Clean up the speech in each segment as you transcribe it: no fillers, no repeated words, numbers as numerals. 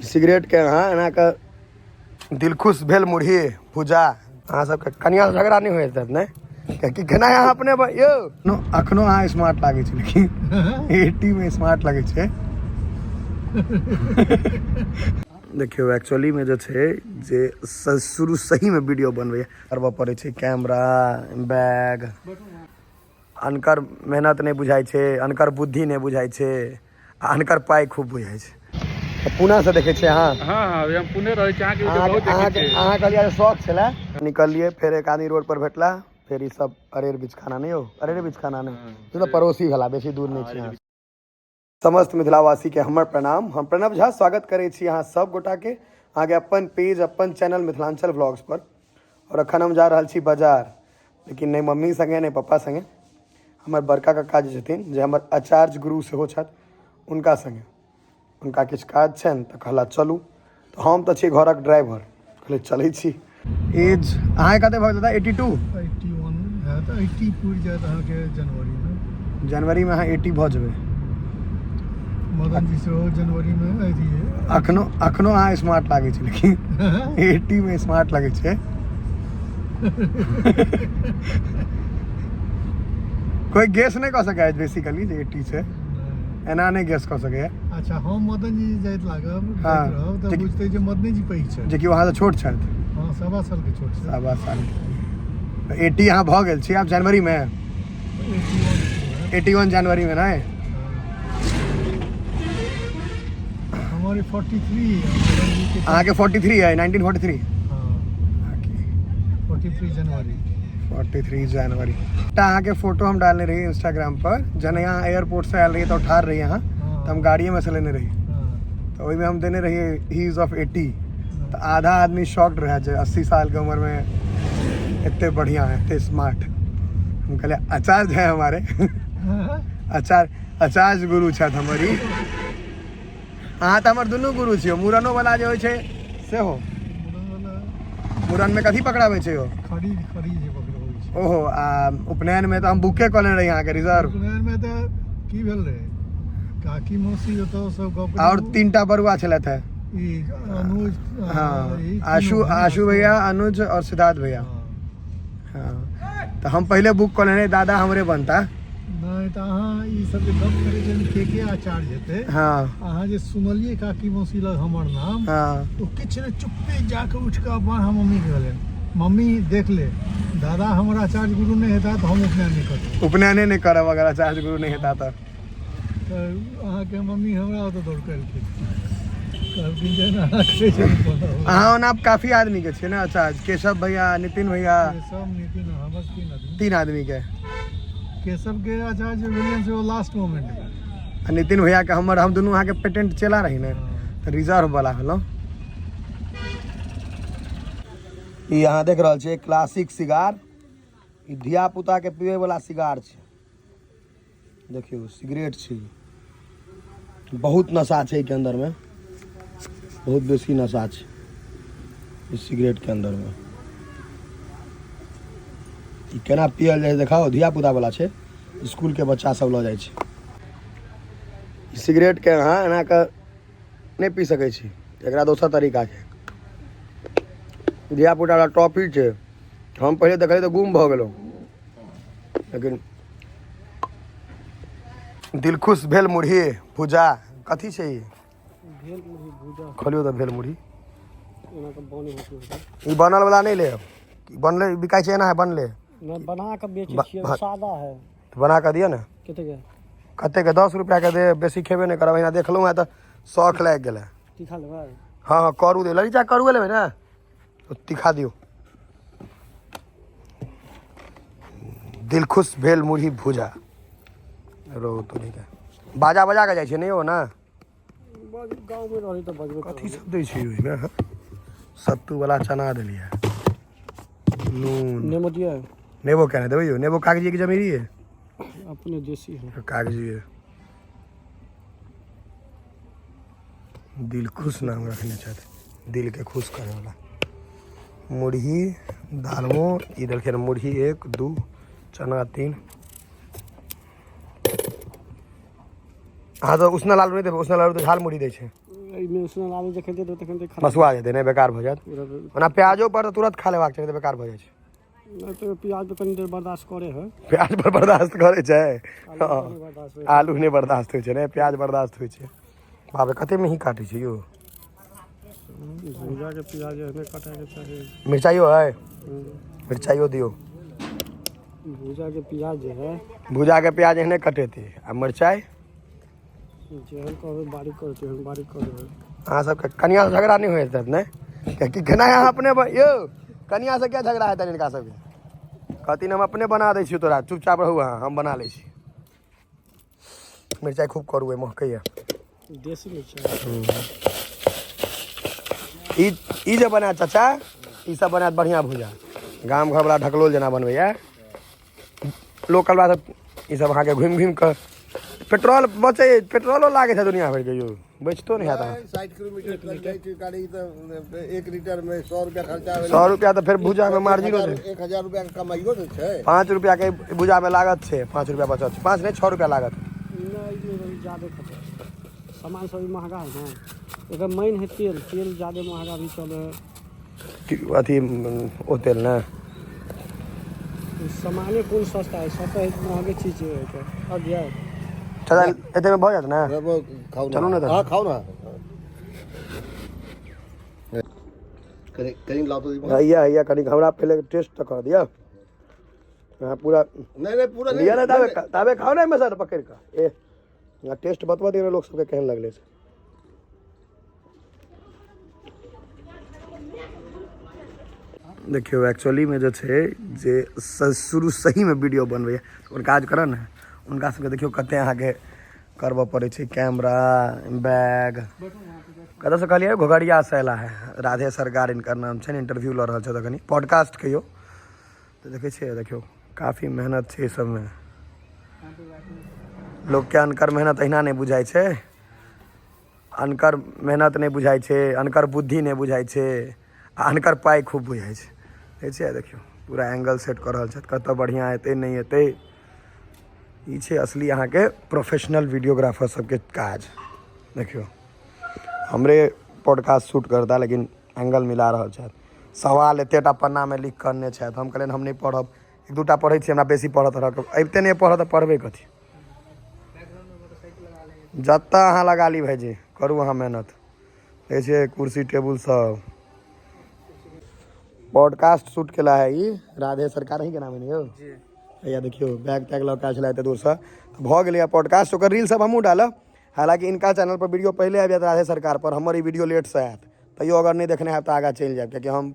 सिगरेटके अहाँ एना कऽ दिलखुश भेल मुरही भुजा। अहाँ सबके कनियाँ झगड़ा नहि होइत हैत ने? कियाकि केना अहाँ अपने यौ अखनो अहाँ स्मार्ट लागै छै, लेकिन 80 मे स्मार्ट लागै छै। देखियौ एक्चुअली में जे छै जे शुरू सही में वीडियो बनबैया करबऽ पड़ै छै, कैमरा बैग, अनकर मेहनत नहि बुझाइ छै, अनकर बुद्धि नहि बुझाइ छै, आ अनकर पाइ खूब बुझाइ छै। तऽ पुणे से देखै छियै अहाँ? हाँ हाँ, अभी हम पुणे रहै छी। अहाँके वीडियो बहुत देखै अहाँके छियै। अहाँ कहलियै जे शौक छलै, निकललियै, फेर एक आदमी रोड पर भेटला, फेर ई सब अरेर बीच खाना नहि यौ, अरेर बीच खाना नहि, ई तऽ पड़ोसी भेला, बेसी दूर नहि छी अहाँ। समस्त मिथिलावासीके हमर प्रणाम। हम प्रणव झा स्वागत करै छी अहाँ सब गोटाके अहाँके अपन पेज अपन चैनल मिथिलांचल व्लॉग्स पर। और अखन हम जा रहल छी बाजार, लेकिन नहि मम्मी संगे नहि पप्पा संगे, हमर बड़का कक्का जे छथिन जे हमर आचार्य गुरु सेहो छथि, हुनका संगे। हुनका किछु काज छनि तऽ कहला चलू, तऽ हम तऽ छी घरक ड्राइवर, कहलियै चलै छी। एज अहाँके कते भऽ गेल दादा? 82? 81 हैत, 80 पुरि जायत अहाँके जनवरीमे। जनवरीमे अहाँ 80 भऽ जेबै। मदन जी सेहो जनवरीमे अथी। अखनो अखनो अहाँ स्मार्ट लागै छै, लेकिन 80 मे स्मार्ट लागै छै। कोइ गेस नहि कऽ सकैए बेसिकली जे 80 छै, एना नहि गेस कऽ सकैए। अच्छा, हम मदन जी जाइत लागब, हाँ। जाइत रहब तऽ बुझतै जे मदने जी पैघ छै, जेकि वहाँ से छोट छथि। हाँ, 1.25 साल के छोट छै। 1.25 साल के। 80 अहाँ भऽ गेल छी आब जनवरीमे? 81। 81 जनवरीमे नहि? हाँ। हमर 43 मदन जी के। अहाँके 43 है, 1943? हाँ, 43 जनवरी। 43 जनवरी। एकटा अहाँके फोटो हम डालने रही इंस्टाग्राम पर, जहन यहाँ एयरपोर्ट से आयल रही तऽ ठाढ़ रही अहाँ, तऽ हम गाड़िए में से लेने रही, तऽ ओहिमे हम देने रहियै he is of 80, तऽ आधा आदमी शॉक्ड रहै जे 80 साल के उम्र में एते बढ़िया है, एते स्मार्ट। हम कहलियै आचार्य है हमारे, आचार्य आचार्य गुरु छथि हमर ई। अहाँ तऽ हमर दुनू गुरु छियै, मूड़नो वाला जे होइ छै सेहो। मूड़नमे कथी पकड़ाबै छै यौ? खड़ी, खड़ी जे पकड़बै छै। ओहो, आ उपनयनमे तऽ हम बुके कऽ लेने रही अहाँके रिजर्व। उपनयनमे तऽ की भेल रहै, काकी मौसी ओतऽ सब गप और 3टा बरुआ छलथि है। ई अनुज, हाँ, ई तीनू आशु, भाई, आशु भैया, अनुज और सिद्धार्थ भैया। हाँ। हाँ, तऽ हम पहिले बुक कऽ लेने रही, दादा हमरे बनता। नहि तऽ अहाँ ई सब जे गप करै छियै के के आचार्य हेतै। हाँ। अहाँ जे सुनलियै काकी मौसी लग हमर नाम, हाँ, ओ किछु नहि, चुप्पे जाके उठि कऽ अपन हम मम्मी के कहलियनि, मम्मी देख ले, दादा हमर आचार्य गुरु नहि हेता तऽ हम उपनयन नहि करब। उपनयने नहि करब अगर आचार्य गुरु नहि हेता तऽ। तऽ अहाँके मम्मी हमरा ओतऽ दौड़ कऽ एलखिन, कहलखिन जे एना अहाँ कहै छियै तऽ बनाउ। अहाँ ओना काफी आदमी के छियै ने आचार्य? केशव भैया, नितिन भैया। केशव, नितिन, हाँ, बस 3 आदमी। 3 आदमी के। केशव के आचार्य जे भेलियनि से ओ लास्ट मोमेंट मे। आ नितिन भैया के हमर, हम दुनू अहाँके पेटेंट चला रही ने, तऽ रिजर्व वाला होलहुँ। ई अहाँ देख रहल छियै क्लासिक सिगार, ई धिया पुता के पिबै वाला सिगार छै। देखियौ सिगरेट छै, बहुत नशा छै एहिके अंदर में, बहुत बेसी नशा छै ई सिगरेट के अंदर में। ई केना पियल जाइ छै देखाओ, धिया पुता वाला छै, स्कूल के बच्चा सब लऽ जाइ छै। ई सिगरेट के अहाँ एना कऽ नहि पी सकै छी, एकरा दोसर तरीका छै। धिया पुता वाला टॉफी छै, हम पहिले देखलियै तऽ गुम भऽ गेलहुँ, लेकिन दिलखुश भेल मुरही भुजा। कथी छै ई? भेल मुरही भुजा। खोलियौ तऽ भेल मुरही। एना कऽ बनै होतै। ई बनल वाला नहि लेब, बनले बिकाइ छै एना है बनले? नहि, बना कऽ बेचै छियै, सादा है। तऽ बना कऽ दिअ ने। कते के? कते के? 10 रुपया के दे, बेसी खेबे नहि करब, अहिना देखलहुँ हेँ तऽ शौख लागि गेल। तीखा लेबै? हँ हँ, करू दे लड़ीचा, करुए लेबै ने, तऽ तीखा दियौ। दिलखुश भेल मुरही भुजा। रो तोरीके बाजा बजा कऽ जाइ छै ने यौ ने? गाँवमे रहली तऽ बजबे। कथी सब दै छै ओहिमे? सत्तू वाला चना देलियै, नून, नेबो दिअ। नेबो केना देबै यौ? नेबो कागजी कि जमीरी? अपने देसी है। कागजी। दिल खुश नाम रखने छथि, दिलके खुश करैवला। मुरही दालमो ई देलखिन, मुरही 1, 2, चना 3। अहाँ तऽ उसना लालू नहि देबै, उसना लालू तऽ झाल मुरही दै छै। एहिमे उसनल आलू जखन दे देबै तखन तऽ खराब। मसुआ जेतै नहि, बेकार भऽ जायत। पूरा। ओना प्याजो पर तऽ तुरंत खा लेबाक चाही, तऽ बेकार भऽ जाइ छै। नहि तऽ प्याज पर कनि देर बर्दाश्त करे है। प्याज पर बर्दाश्त करै छै। आलू पर नहि बर्दाश्त होइ। आलू नहि बर्दाश्त होइ छै ने, प्याज बर्दाश्त होइ छै। बाप रे, कते मेही काटै छै यौ। भुजा के प्याज एहने काटैके चाही। मिरचाइयो है? मिरचाइयो दियौ। भुजा के प्याज जे है। भुजा के प्याज एहने कटेतै आ मिरचाइ जेहन कहबै बारीक कर तेहन बारीक कऽ देबै। अहाँ सबके कनिया से झगड़ा नहि होइत हैत ने? कियाकि केना अहाँ अपने यौ, कनिया से क्या झगड़ा हेतनि हिनका सबके? कहथिन हम अपने बना दै छियौ तोरा, चुपचाप रहू अहाँ, हम बना लै छी। मिरचाइ खूब करू, महकैया। देसी मिरचाइ। ई ई जे बनायत चाचा, ई सब बनायत बढ़िआँ भुजा, गाम घरवला ढकलोल जेना बनबैया। लोकल वाला सब ई सब अहाँके घुमि घुमि कऽ पेट्रोल बचै, पेट्रोलो लागै छै दुनिया भरिके यौ, बचितो नहि हैत अहाँ। 60 किलोमीटर तक जाइ छै गाड़ी तऽ 1 लीटर मे 100 रुपया खर्चा भेलै। 100 रुपया तऽ फेर भुजामे मार्जिनो छै। 1000 रुपया के कमाइयो तऽ छै। 5 रुपयाके भुजामे लागत छै, 5 रुपया बचत छै, 5 नहि 6 रुपया लागत। नहि, एहिमे ज्यादे खर्चा छै, सामान सब भी महगा है ने। एकर मेन है तेल, तेल ज्यादे महगा भी चलै है। अथी ओ तेल ने। सामाने कोन सस्ता है? सब तऽ महगे चीज है एकर। अब जाए। चाचा, एतेमे भऽ जायत ने? खाउ चलू ने तऽ। हँ, खाउ ने, कनि कनि लाउ तऽ। हैया हैया, कनि हमरा पहिले टेस्ट तऽ कर दिअ अहाँ पूरा। नहि नहि, पूरा। लिअ ने, ताबे ताबे खाउ ने एहिमे सर पकड़ि कऽ। ए यहाँ टेस्ट बतबऽ दियौ ने लोक सबके, केहन लगलै से। देखियौ, एक्चुअलीमे जे छै जे शुरू सहीमे वीडियो बनबैए, ओकर काज करऽ ने, हुनका सबके देखियौ कते अहाँके करबऽ पड़ै छै। कैमरा बैग कतऽसँ कहलियै? घोघरियासँ अयला है, राधे सरकार इनकर नाम छनि। इंटरव्यू लऽ रहल छथि अखनी, पॉडकास्ट कहियौ तऽ। देखै छियै, देखियौ, काफी मेहनत छै एहि सबमे। लोकके अनकर मेहनत अहिना नहि बुझाइ छै, अनकर मेहनत नहि बुझाइ छै, अनकर बुद्धि नहि बुझाइ छै आ अनकर पाइ खूब बुझाइ छै। देखै छियै, देखियौ, पूरा एंगल सेट कऽ रहल छथि, कतऽ बढ़िआँ हेतै, नहि हेतै। ई छै असली अहाँके प्रोफेशनल वीडियोग्राफर सबके काज। देखियौ, हमरे पॉडकास्ट शूट करता, लेकिन एंगल मिला रहल छथि। सवाल एतेटा पन्नामे लिख कऽ अनने छथि। हम कहलियनि हम नहि पढ़ब, एक दूटा पढ़ै छी, हमरा बेसी पढ़ऽ तरहके अबिते नहि, पढ़ऽ तऽ पढ़बै कथी? जतऽ अहाँ लगा ली भाइजी, करू अहाँ मेहनत। देखै छियै कुर्सी टेबुल सब। पॉडकास्ट शूट केला है ई राधे सरकार ही के नाम है ने यौ? हैया देखियौ, बैग तैग लऽ कऽ आयल छलै एते दूरसँ, तऽ भऽ गेलै पॉडकास्ट। ओकर रील सब हमहूँ डालब। हालाँकि इनका चैनल पर वीडियो पहिले आबि जायत राधे सरकार पर, हमर ई वीडियो लेटसँ आयत। तैयो अगर नहि देखने हैब तऽ आगाँ चलि जायब, कियाकि हम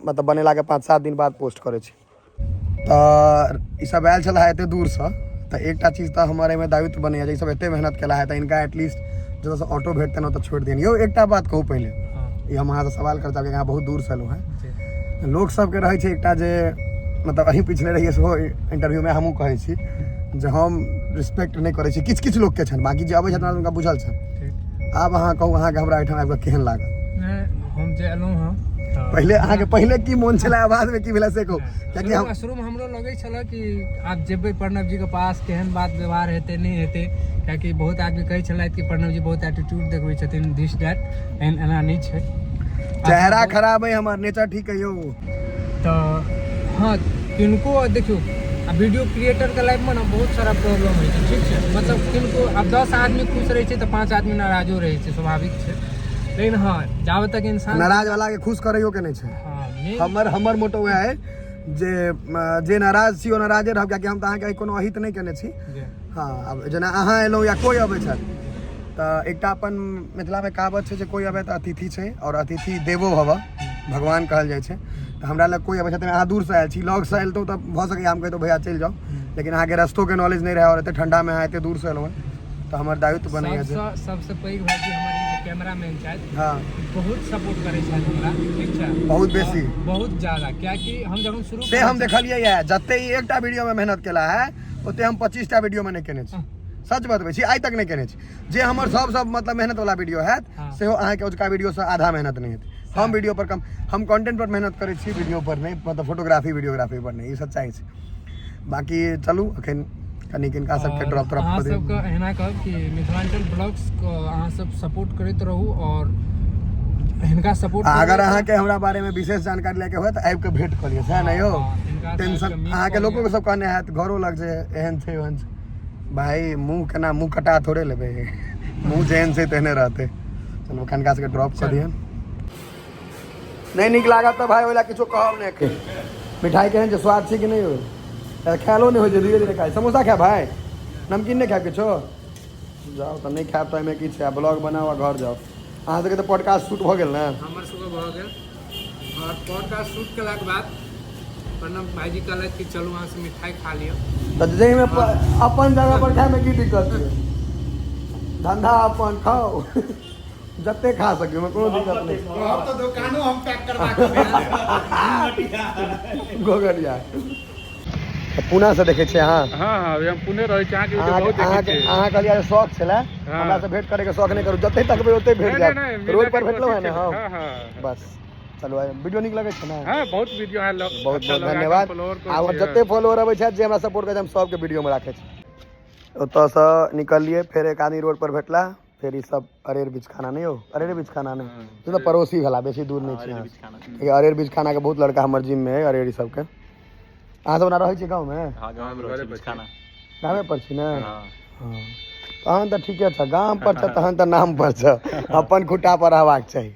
मतलब बनेलाके 5-7 दिन बाद पोस्ट करै छी। तऽ ई सब आयल छलै एते दूरसँ, तऽ एकटा चीज तऽ हमर एहिमे दायित्व बनैया जे ई सब एते मेहनत केला है, तऽ इनका एटलीस्ट जतऽसँ ऑटो भेटतनि ओतऽ छोड़ि दियनि। यौ, एकटा बात कहू पहिले, ई हम अहाँसँ सवाल करऽ चाहब, अहाँ बहुत दूरसँ एलहुँ हेँ। लोक सबके रहै छै एकटा जे मतलब अहीं पिछले रहियै सेहो इंटरव्यूमे, हमहूँ कहै छी जे हम रिस्पेक्ट नहि करै छी, किछु किछु लोकके छनि, बाँकी जे अबै छथि हुनका बुझल छनि। आब अहाँ कहू, अहाँके हमरा एहिठाम आबि कऽ केहन लागल? नहि, हम जे एलहुँ हँ तऽ पहिले अहाँके पहिले की मोन छलै आ बादमे की भेलै से कहू, कियाकि हम शुरूमे हमरो लगै छलै कि आब जेबै प्रणव जीके पास, केहन बात व्यवहार हेतै, नहि हेतै, कियाकि बहुत आदमी कहै छलथि कि प्रणव जी बहुत एटीट्यूड देखबै छथिन, दिस that, एहन एना नहि छै। चेहरा खराब है हमर, नेचर ठीक है यौ। तऽ हँ, किनको देखियौ, आ वीडियो क्रिएटरके लाइफमे ने बहुत सारा प्रॉब्लम होइ छै, ठीक छै? मतलब किनको आब 10 आदमी खुश रहै छै तऽ 5 आदमी नाराजो रहै छै, स्वाभाविक छै। लेकिन हँ, जाबे तक इंसान नाराज वाला के खुश करैयो के नहि छै। हँ, मेन हमर हमर मोटो वएह है जे जे नाराज छी ओ नाराजे रहब, कियाकि हम तऽ अहाँके कोनो अहित नहि केने छी। हँ, आब जेना अहाँ एलहुँ या कोइ अबै छथि, तऽ एकटा अपन मिथिलामे कहावत छै जे कोइ अबै तऽ अतिथि छै आओर अतिथि देवो भव, भगवान कहल जाइ छै। तऽ हमरा लग कोइ अबै छथिन, अहाँ दूरसँ आयल छी, लगसँ एलतहुँ तऽ भऽ सकैए हम कहितहुँ भैया चलि जाउ, लेकिन अहाँके रस्तोके नॉलेज नहि रहै आओर एते ठण्डामे अहाँ एते दूरसँ एलहुँ हेँ, तऽ हमर दायित्व बनैए जे सबसँ सबसँ पैघ भाईजी हमर ई जे कैमरामैन छथि, बहुत सपोर्ट करै छथि हमरा, ठीक छै? बहुत बेसी। बहुत ज्यादा, कियाकि हम जखन शुरू से हम देखलियै है, जते ई एकटा वीडियोमे मेहनत केला है, ओते हम 25टा वीडियोमे नहि केने छी। सच बतबै छी, आइ तक नहि केने छी। जे हमर सब सब मतलब मेहनत वाला वीडियो हैत, सेहो अहाँके ओजुका वीडियोसँ आधा मेहनत नहि हेतै। हम वीडियो पर कम, हम कंटेंट पर मेहनत करै छी, वीडियो पर नहि, मतलब फोटोग्राफी वीडियोग्राफी पर नहि। ई सच्चाइ छै। बाँकी चलू, एखन कनि किनका सबके और ड्रॉप त्रॉप अहाँ कऽ दियौ। सबके एना कहब कि मिथिलांचल ब्लॉग्स के अहाँ सब सपोर्ट करैत रहू और हिनका सपोर्ट आ अगर अहाँके हमरा बारे में विशेष जानकारी लैके हुए तऽ आबि कऽ भेंट कऽ लिअ, सएह ने यौ? टेंशन अहाँके लोको के सब कहने हैत घरो लग जे एहन छै ओहन छै। भाई मुँह केना मुँह कटा थोड़े लेबै, मुँह जेहन छै तेहने रहतै। चलू कनका सबके ड्रॉप कऽ दियौ। नहि नीक लागत तऽ भाई ओहि लए किछो कहब नहि एखन। मिठाई केहन छै, स्वाद छै कि नहि? हो खायलो नहि होइ छै, धीरे धीरे खाइ। समोसा खायब भाई? नमकीन नहि खायब किछो? जाउ तऽ नहि खायब तऽ एहिमे की छै। आ ब्लॉग बनाउ आ घर जाउ। अहाँ सबके तऽ पॉडकास्ट शूट भऽ गेल ने? हमर सबके भऽ गेल। और पॉडकास्ट शूट केलाके बाद प्रणव भाईजी कहलथि कि चलू अहाँ से मिठाई खा लिअ। तऽ जाहिमे अपन जगह पर खायमे की दिक्कत छै? धंधा अपन, खाउ जते खा सकी, ओहिमे कोनो दिक्कत नहि। कहब तऽ दोकानो हम पैक करबा के भेज देब। गोगरिया तऽ पुना से देखै छियै अहाँ? हाँ, अभी हम पुणे रहै छी। अहाँके वीडियो अहाँके बहुत देखै अहाँके छियै। अहाँ कहलियै जे शौक छलै हमरा से भेंट करैके शौक, नहि करू, जते तकबै ओते भेट नहि, जायत। नहि, नहि, रोड पर मिलैके भेटलहुँ है ने कोशिश हम? छै। हाँ। बस चलू, आइ वीडियो नीक लगै छै ने? हाँ, बहुत वीडियो अहाँ लोग बहुत अच्छा बहुत लगा, धन्यवाद। फॉलोअर आब जते फॉलोअर अबै छथि, जे हमरा सपोर्ट करै छै, हम सबके वीडियोमे राखै छी। ओतऽसँ निकललियै, फेर एक आदमी रोड पर भेटला। फेर ई सब अरेर बीच खाना नहि यौ? अरेर बीच खाना नहि ई तऽ पड़ोसी भेला, बेसी दूर नहि छै यहाँ। ठीक है, अरेर बीच खानाके बहुत लड़का हमर जिम मे है। अरेर ई सबके। अहाँ सब ओना रहै छी गाँवमे? घरे पर छी। गामे पर छी ने? हाँ, तहन तऽ ठीके छ। गाम पर छ तहन तऽ नाम पर छ, अपन खुट्टा पर रहबाक चाही।